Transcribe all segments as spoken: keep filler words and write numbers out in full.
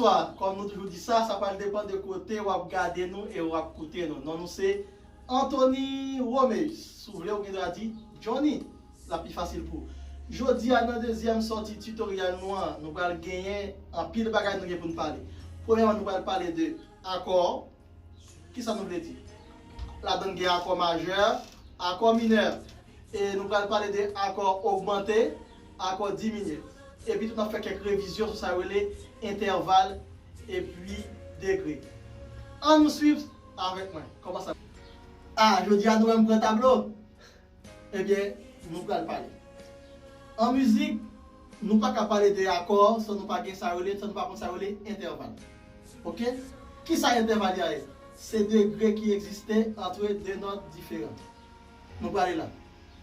Kòm nou toujou di sa, sa pral depann de kote w ap gade nou e w ap koute nou. Non nou se Anthony Romeus. Si w vle, ou gen dwa di Johnny. L ap pi fasil pou ou. Jodi a, nan dezyèm sòti tutorial nou an, nou pral genyen anpil bagay nou gen pou n pale. Premyèman, nou pral pale de akò. Kisa nou vle di? Ladan gen akò majè, akò minè. E nou pral pale de akò ogmante, akò diminye. Epi tou n ap fè kèk revizyon sou sa yo rele entèval epi degre. Ann nou swiv avèk mwen. Kòman sa? Ah, jodi a nou wè m pran tablo. Ebyen, nou pral pale. An mizik, nou pa ka pale de akò san nou pa gen sa yo rele, san nou pa konn sa yo rele entèval. Oke? Kisa entèval yo ye? Se degre ki egziste antre de nòt diferan. Nou prale la.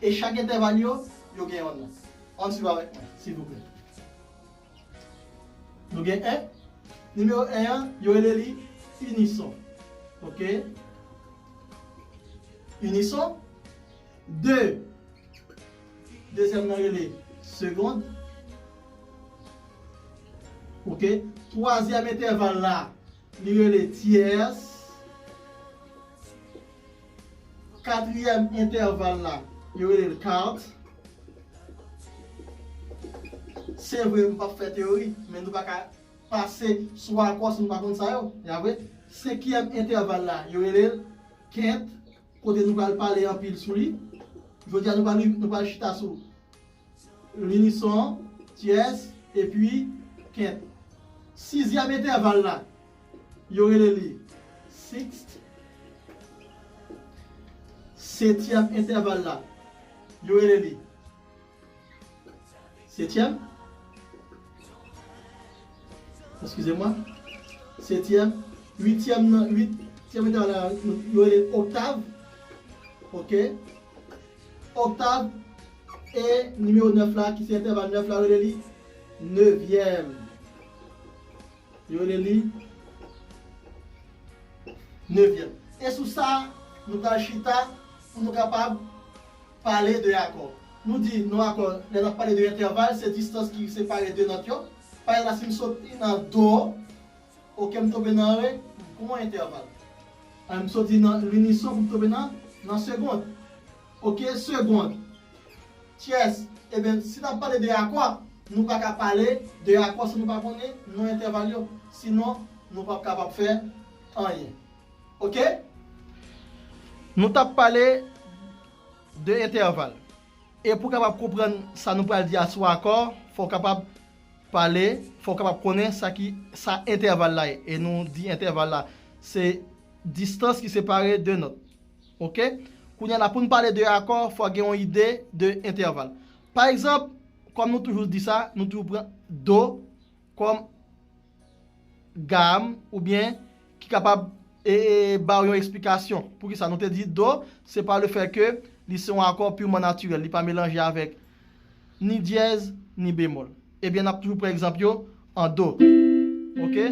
E chak entèval yo, yo gen yon non. Ann swiv avèk mwen, silvouplè. Nou gen en. Nimewo en an, yo rele li inison. Oke? Inison. De. Dezyèm nan rele segond. Oke? Twazyèm entèval la, li rele tyès. Katriyèm entèval la, yo rele l kart. Se vre, m p ap fè teyori, men nou pa ka pase sou akò si nou pa konn sa yo. Ya vre? Senkyèm entèval la, yo rele l kent, kote nou pral pale anpil sou li. Jodi a, nou pral, nou pral chita sou linison, tyès, epi kent. Sizyèm entèval la, yo rele li sixt. Setyèm entèval la, yo rele li setyèm. Eskize mwa. Setyèm. Uityèm nan, uityèm entèval la, yo rele oktav. Oke. Oktav. E nimewo nèf la, ki se entèval nèf la, yo rele li nevyèm. Yo rele li nevyèm. E sou sa, nou pral chita pou nou kapab pale de akò. Nou di non akò, lè n ap pale de entèval, se distans ki separe de nòt yo. Pa egzanp, si m soti nan do, oke, m tonbe nan re, m pran yon entèval. An, m soti nan linison pou m tonbe nan, nan segond. Oke, segond. Tyès, ebyen, si n ap pale de akò, nou pa ka pale de akò si nou pa konnen non entèval yo. Sinon, nou p ap kapab fè anyen. Oke? Nou t ap pale de entèval. E pou w kapab konprann sa nou pral di a sou akò, fò w kapab pale, fò w kapab konnen sa ki, sa entèval la ye. E nou di entèval la, se distans ki separe de nòt. Oke? Kounye a la, pou n pale de akò, fò gen yon ide de entèval. Pa egzanp, kòm nou toujou di sa, nou toujou pran do kòm gam oubyen ki kapab e, e, ba w yon eksplikasyon. Poukisa nou te di do? Se pa le fè ke li se yon akò piman natirèl, li pa melanje avèk ni dyèz, ni bemòl. Ebyen, n ap toujou pran egzanp yo an do. Oke?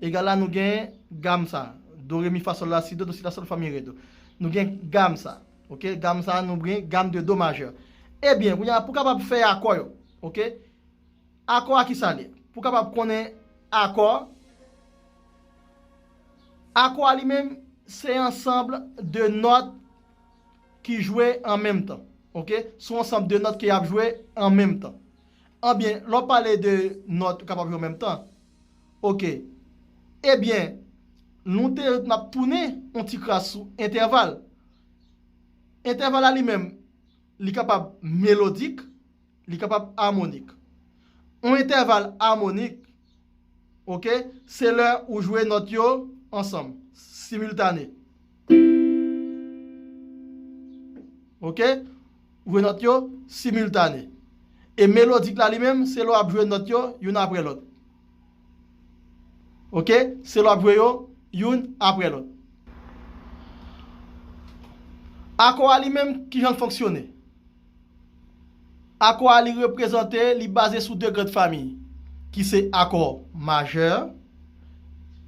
Egal la, nou gen gam sa. Do, re, mi, fa, sòl, la, si, do, do, si, la, sòl, fa, mi, re, do. Nou gen gam sa. Oke? Gam sa, nou gen gam de do majè. Ebyen, kounye a, pou kapab fè akò yo. Oke? Akò a ki sa l ye? Pou kapab konnen akò, akò a li menm, se ansanm de nòt ki jwe an menm tan. Oke? Se yon ansanm de nòt ke y ap jwe an menm tan. Anbyen, lè w pale de nòt kapab jwe an menm tan, oke. Ebyen, nou te, n ap tounen yon ti kras sou entèval. Entèval la li menm, li kapab melodik, li kapab amonik. Yon entèval amonik, oke, se lè ou jwe nòt yo ansanm, similtane. Oke? Ou jwe nòt yo similtane. E melodik la li menm, se lè w ap jwe nòt yo youn apre lòt. Oke? Se lè w ap jwe yo youn apre lòt. Akò a li menm, kijan l fonksyone? Akò a li reprezante, li baze sou de gran fanmi, ki se akò majè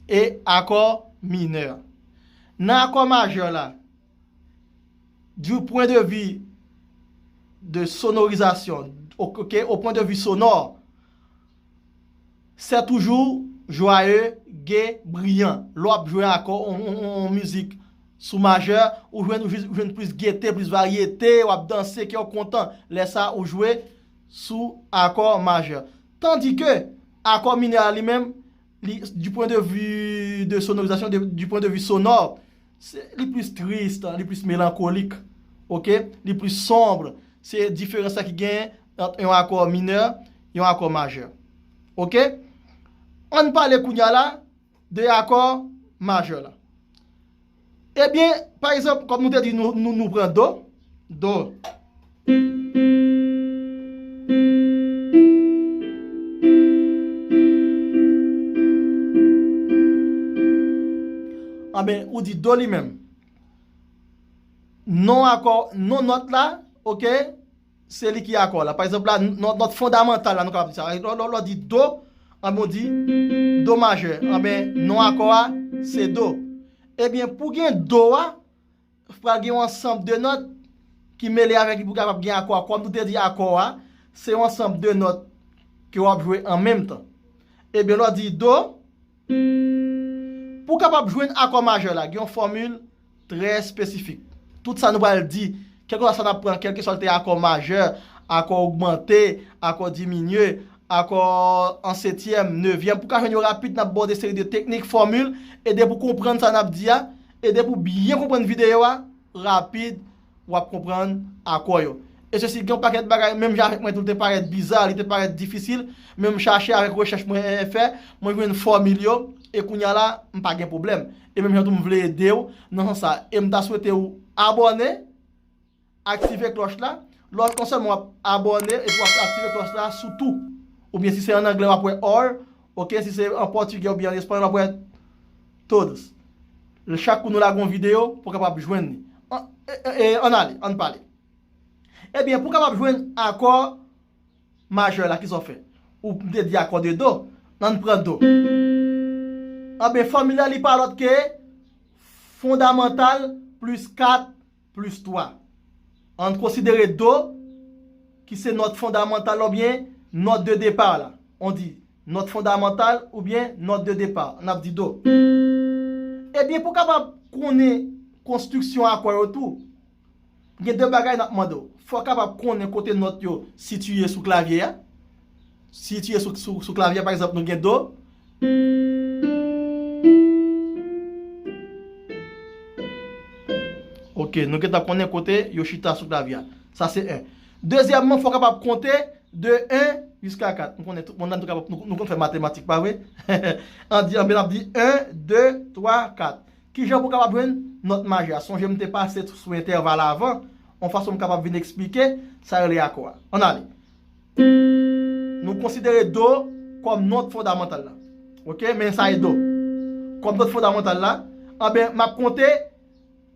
e akò minè. Nan akò majè la, du point de vue de sonorisation, ok, au point de vue sonore, c'est toujours joyeux, gai, brillant. Lè w ap jwe akò, on, on, on, on mizik sou majè, ou jwenn, ou jwenn, ou jwenn plis gete, plis varyete, w ap danse, kè w kontan. Lè sa, ou jwe sou akò majè. Tandis que akò minè a li menm, li, du point de vue de sonorisation, de, du point de vue sonore, se, li plis tris, li plis melankolik, ok? Li plis sonb. Se diferans la ki genyen ant yon akò minè, yon akò majè. Ok? Ann pale kounye a la de akò majè la. Ebyen, pa egzanp, kòm nou te di, nou, nou, nou pran do, do. Anben, ou di do li menm. Non akò, non nòt la, ok? Se li ki akò la. Pa egzanp la, nòt, nòt fondamantal la, nou kapab di sa. Lè, lè, lè w di do, anben w di do majè. Anben, non akò a, se do. Ebyen, pou gen do a, pral gen yon ansanm de nòt ki mele avèk li pou kapab gen akò a. Kòm nou te di akò a, se yon ansanm de nòt ke w ap jwe an menm tan. Ebyen, lè w di do, pou w kapab jwenn akò majè la, gen yon fòmil trè espesifik. Tout sa nou pral di, kèlkeswa sa n ap pran, kèlkeswa l te akò majè, akò ogmante, akò diminye, akò an setyèm, nevyèm, pou w ka jwenn yo rapid, n ap ba w de seri de teknik, fòmil, e depi w konprann sa n ap di a, e depi w byen konprann videyo a, rapid, w ap konprann akò yo. E sesi, gen yon pakèt bagay, menm jan avèk mwen tou, li te parèt biza, li te parèt difisil, men m chache avèk rechèch mwen fè, mwen jwenn fòmil yo, e kounye a la, m pa gen pwoblèm. E menm jan tou, m vle ede w nan sans sa. E m ta swete w abòne, aktive klòch la, lè w, non sèlman w ap abòne, epi w ap aktive klòch la sou tou. Oubyen si se an anglè, w ap wè all, ok, si se an pòtigè oubyen an espanyòl, w ap wè todos. Chak kou nou lage yon videyo, pou w kapab jwenn li. An, e, e, e, ann ale, ann pale. Ebyen, pou w kapab jwenn akò majè la, kisa w fè? Ou te di akò de do, ann pran do. Anben, fòmil la, li pa lòt ke fondamantal plis kat plis twa. Ann konsidere do, ki se nòt fondamantal oubyen nòt de depa la. On di nòt fondamantal oubyen nòt de depa. N ap di do. Ebyen, pou w kapab konnen konstriksyon akò yo tou, gen de bagay n ap mande w. Fò w kapab konnen kote nòt yo sitiye sou klavye a. Sitiye sou, sou, sou klavye a, pa egzanp, nou gen do. Ok, nou gentan konnen kote yo chita sou klavye a. Sa se en. Dezyèmman, fò w kapab konte de en jiska kat. Nou konnen tout moun la, nou kapab, nou, nou konn fè matematik, pa vre? Ann di, anben, n ap di en, de, twa, kat. Kijan pou w kapab jwenn nòt majè a? Sonje m te pase sou entèval avan, yon fason m kapab vin eksplike sa rele akò a. Ann ale. Nou konsidere do kòm nòt fondamantal la. Ok? Men sa e do. Kòm nòt fondamantal la, anben, m ap konte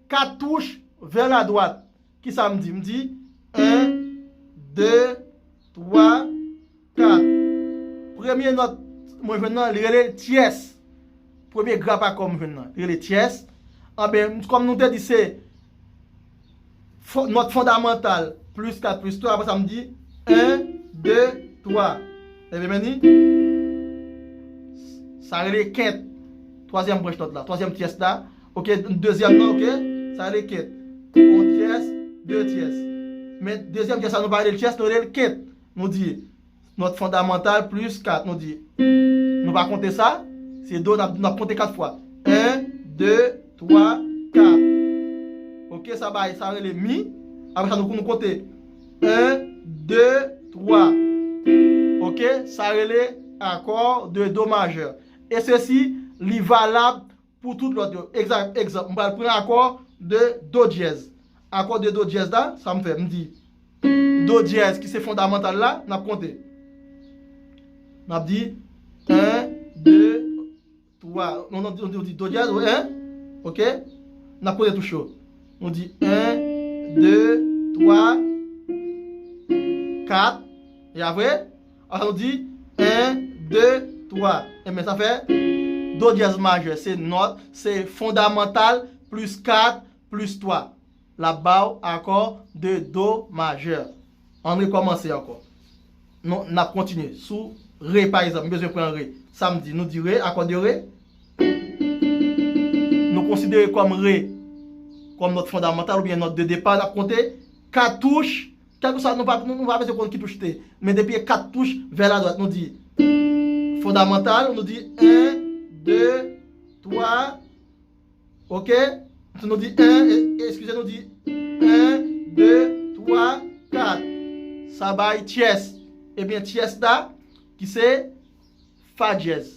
kat touch vers la droite. Kisa m di? M di en, de, twa, kat. Premye nòt mwen jwenn nan, li rele tyès. Premye grap akò m jwenn nan, li rele tyès. Anben, kòm nou te di se fo-, nòt fondamantal plis kat plis twa, apre sa m di en, de, twa. Ebyen, men ni. Sa rele kent. Twazyèm branch nòt la, twazyèm tyès la. Ok, dezyèm nan, ok. Sa rele kent. Yon tyès, de tyès. Men dezyèm tyès la, nou pa rele l tyès, nou rele l kent. Nou di nòt fondamantal plis kat. Nou di, nou pa konte sa. Se do, n ap, n ap konte kat fwa. En, de, twa, kat. Ok, sa bay, sa rele mi. Apre sa, nou, nou konte. En, de, twa. Ok, sa rele akò de do majè. E sesi, li valab pou tout lòt yo. Egzanp, egzanp, m pral pran akò de do dyèz. Akò de do dyèz la, sa m fè? M di do dyèz ki se fondamantal la, n ap konte. N ap di en, de, twa. Non, non, nou di do dyèz, wi, en. Ok? N ap konte touch yo. Nou di en, de, twa, kat. E apre, apre nou di en, de, twa. Enben, sa fè do dyèz majè. Se nòt, se fondamantal plis kat plis twa. L ap ba w akò de do majè. Ann rekòmanse ankò. Nou, n ap kontinye. Sou re, pa egzanp, m bezwen pran re. Sa m di, nou di re, akò de re. Nou konsidere kòm re, kòm nòt fondamantal oubyen nòt de depa, n ap konte kat touch, kèlkeswa nou pa, nou, nou pa bezwen konn ki touch te. Men depi e kat touch vè la dwat, nou di fondamantal, nou di en, de, twa, oke? Nou di en, e, eskize, nou di en, de, twa, kat. Sa bay tyès. Ebyen, tyès la, ki se fa dyèz.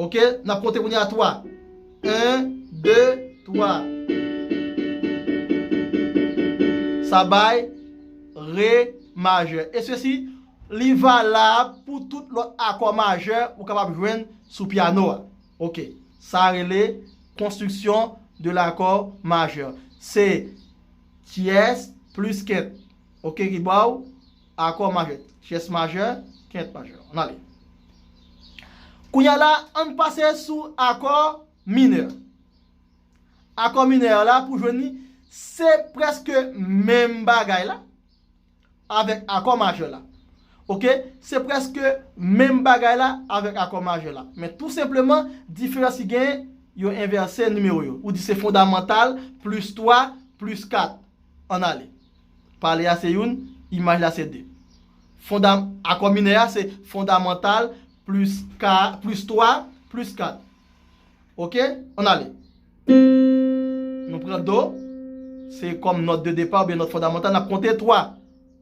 Oke? N ap konte kounye a twa. En, de, twa. Sa bay re majè. E sesi, li valab pou tout lòt akò majè ou kapab jwenn sou pyano a. Oke. Sa rele construction de l'accord majeur. Se tyès plis kent. Oke, ki ba w akò majè. Tyès majè, kent majè. Ann ale. Kounye a la, ann pase sou akò minè. Akò minè la, pou jwenn li, se prèske menm bagay la avèk akò majè la. Oke? Se prèske menm bagay la avèk akò majè la. Men tou senpleman, diferans ki genyen, yo envèse nimewo yo. Ou di se fondamantal plis twa plis kat. Ann ale. Pale a se youn, imaj la se de. Fonda-, akò minè a se fondamantal plis ka-, plis twa plis kat. Oke? Ann ale. Nou pran do. Se kòm nòt de depa oubyen nòt fondamantal. N ap konte twa.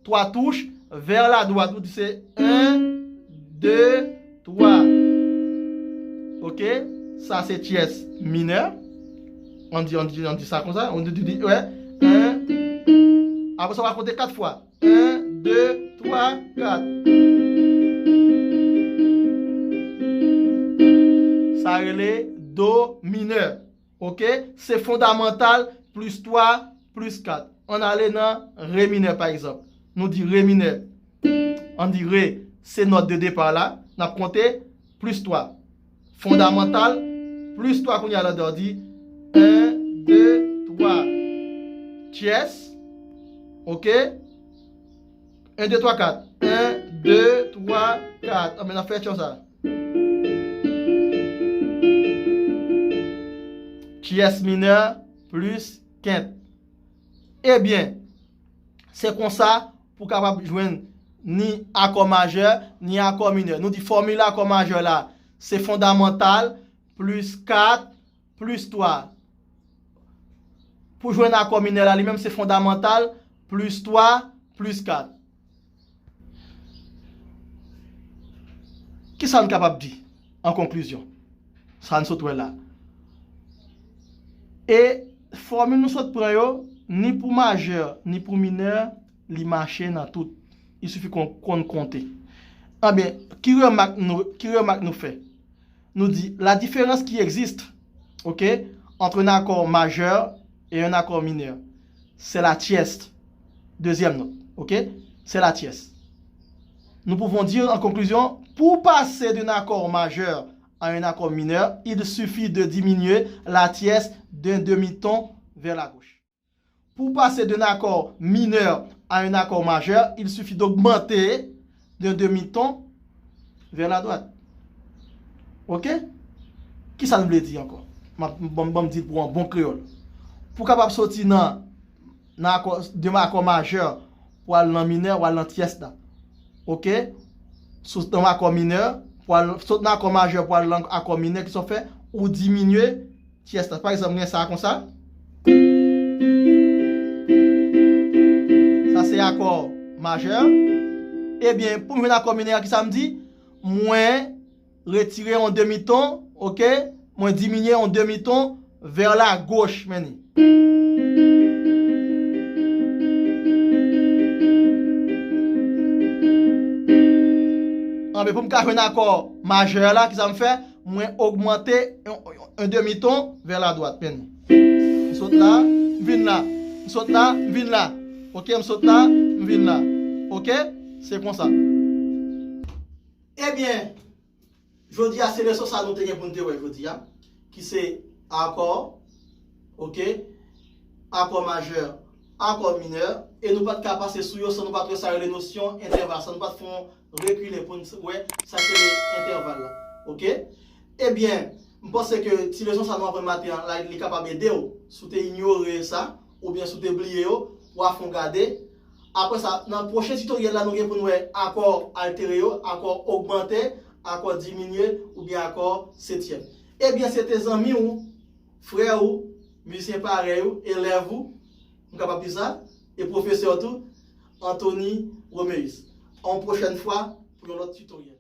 Twa touch vè la dwat. Ou di se en, de, twa. Oke? Sa se tyès minè. Ann di, ann di, ann di sa konsa. Ann di, di, di, wè. En. Apre sa, w a konte kat fwa. En, de, twa, kat. Sa rele do minè. Oke? Se fondamantal plis twa plis kat. Ann ale nan re minè, pa egzanp. Nou di re minè. Ann di re, se nòt de depa la. N ap konte plis twa. Fondamantal plis twa kounye a la, w di en, de, twa. Tyès. Oke? En, de, twa, kat. En, de, twa, kat. Anben, n ap fè tyon sa. Tyès minè plis kent. Ebyen, se konsa pou kapab jwenn ni akò majè, ni akò minè. Nou di fòmil akò majè la, se fondamantal plis kat plis twa. Pou jwenn akò minè la, li menm se fondamantal plis twa plis kat. Kisa n kapab di an konklizyon? Sa n sot wè la. E fòmil nou sot pran yo, ni pou majè, ni pou minè, li mache nan tout. Il sifi kon, konn konte. Anben, ki remak nou, ki remak nou fè? Nou di, la différence qui existe, ok, entre un accord majeur et un accord mineur, c'est la tierce, deuxième note, ok? C'est la tierce. Nous pouvons dire en conclusion, pour passer d'un accord majeur à un accord mineur, il suffit de diminuer la tierce d'un demi-ton vers la gauche. Pour passer d'un accord mineur à un accord majeur, il suffit d'augmenter d'un demi-ton vers la droite. Ok? Kisa n vle di ankò? M ap, ban m, ban m di l pou yon bon kreyòl. Pou w kapab soti nan, nan akò, de akò majè pou al nan minè, ou al nan tyès la. Ok? Sot nan akò minè, pou al, sot nan akò majè pou al nan akò minè, kisa w fè? Ou diminye tyès la. Pa egzanp, gen sa konsa. Sa se akò majè. Ebyen, pou m jwenn akò minè a, kisa m di? Mwen retire yon demi ton, ok? Mwen diminye yon demi ton vers la gauche, men ni. Anben, pou m ka jwenn akò majè la, kisa m fè? Mwen ogmante yon, yon, yon demi ton vers la droite, men ni. M sot la, m vin la. M sot la, m vin la. Ok, m sot la, m vin la. Ok? Se konsa. Ebyen, jodi a, se leson sa nou te gen pou n te wè jodi a, ki se akò, ok, akò majè, akò minè, e nou pa t ka pase sou yo san nou pa t wè sa rele nosyon entèval, san nou pa t fè yon rekile pou n wè sa ki rele entèval la. Oke? Ebyen, m panse ke ti leson sa nou aprann maten an la, li kapab ede w. Si w te inyore sa, oubyen si w te bliye yo, w a fè yon gade. Apre sa, nan pwochen titoryèl la, nou gen pou n wè akò altere yo, akò ogmante, akò diminye, oubyen akò setyèm. Ebyen, se te zanmi w, frè w, mizisyen parèy ou, elèv ou, m kapab di sa, e pwofesè w tou, Anthony Roméus. A yon pwochèn fwa pou yon lòt titoryèl.